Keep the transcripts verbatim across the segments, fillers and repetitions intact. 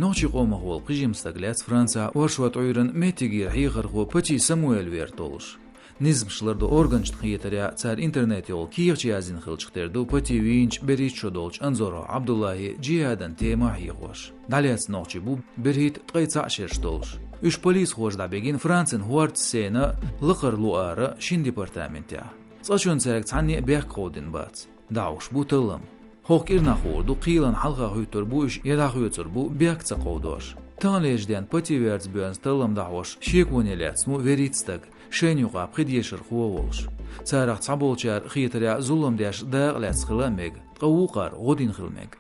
Нохчийн къомах волу кхижима стаг лаьцна Францехь оршот Ӏуьйранна меттигера хьехархо Пати Самуэль вер толлуш. Низамаш лардо органашна хетарехь, цара интернет йолу кехаташ яздина хиллачух тера ду Пати вийначу берхӀитта шо долчу Анзоров Ӏабдуллахьан джихӀадан тема хьехош. ДӀалаьцна нохчий бу берхӀитта, ткъе цхьаъ шераш долуш. Уьш полисхоша дӀабигина Францин хӀордас сенна, лакхара луара шина департаментехь. Цкъачунна цаьрга цхьанне а бехк кховдийна бац. ДӀахьош бу таллам. ХӀокху кӀирнахь хуур ду, кхелана хьалха хӀуьттур бу уьш я дӀахоьцур бу, бехк ца кховдош. Таханлерчу денна Пати верца боьзна таллам дӀахьош шеконе лаьцна ву берхӀитта стаг, шайна юкъахь пхи дешархо а волуш. Царах цхьаболчара, хетарехь, зулам деш дакъа лаьцна хила а мега, ткъа вукхара гӀо дина хила мега.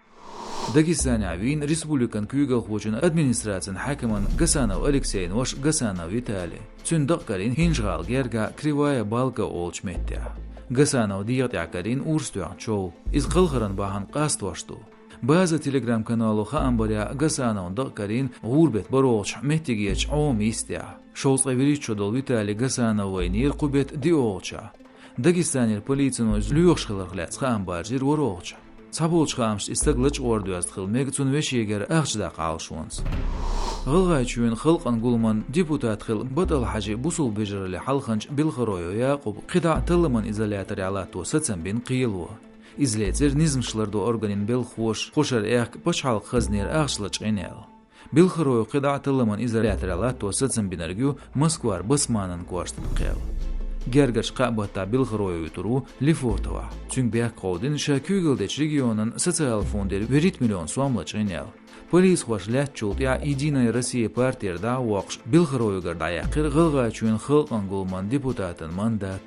Дагестанехь вийна республикан куьйгалхочун администрацин хьаькаман Гасанов Алексейн ваша Гасанов Виталий. Цуьнан дакъа карийна ХӀинжа-ГӀала гергахь Кривая Балка олучу меттехь. Гасановн дегӀа тӀехь карийна урс тоьхна чов. Иза кхалхаран бахьана къастош ду. База Telegram-канало хаам барехь, Гасановн дакъа карийна гӀуран беттан бархӀолгӀачу меттигерчу Ӏоман йистехь. Шовзткъе вуьрхӀитта шо долу Виталий Гасанов вайнера кху беттан диъолгӀачохь. Дагестанера полицино иза лоьхуш хиларх лаьцна хаам баржийра ворхӀолгӀачохь. Цхьаболчу хаамашца, и стаг лачкъор доьзна хила мега цуьнан вешегара ахча даккха Ӏалашонца. ГӀалгӀайчоьнан халкъан гуламан депутат хилла БатӀал-Хьаьжин бусулба вежаралле хьалханча Белхароев Якъуба кхидӀа а талламан изоляторехь латто сацам бина кхело. Иза лецира низамаш лардо органийн белхахоша, кхушара аьхка пачхьалкхан хазнера ахча лачкъийна аьлла. Белхароев кхидӀа а талламан изоляторехь латто сацам бинарг ю Москвара Басманан кӀоштан кхел. Гергарчу кхаа баттахь Белхароев вуьтур ву Лефортовахь. Цуьнга бехк кховдийна, ша куьйгалла дечу регионан социалан фондера вуьрхӀитта миллион сом лачкъийна аьлла. Полисхоша лаьцначул тӀаьхьа «Единая Россия» партера дӀа а воккхуш, Белхароевгара дӀаяьккхира ГӀалгӀайчоьнан халкъан гуламан депутатан мандат.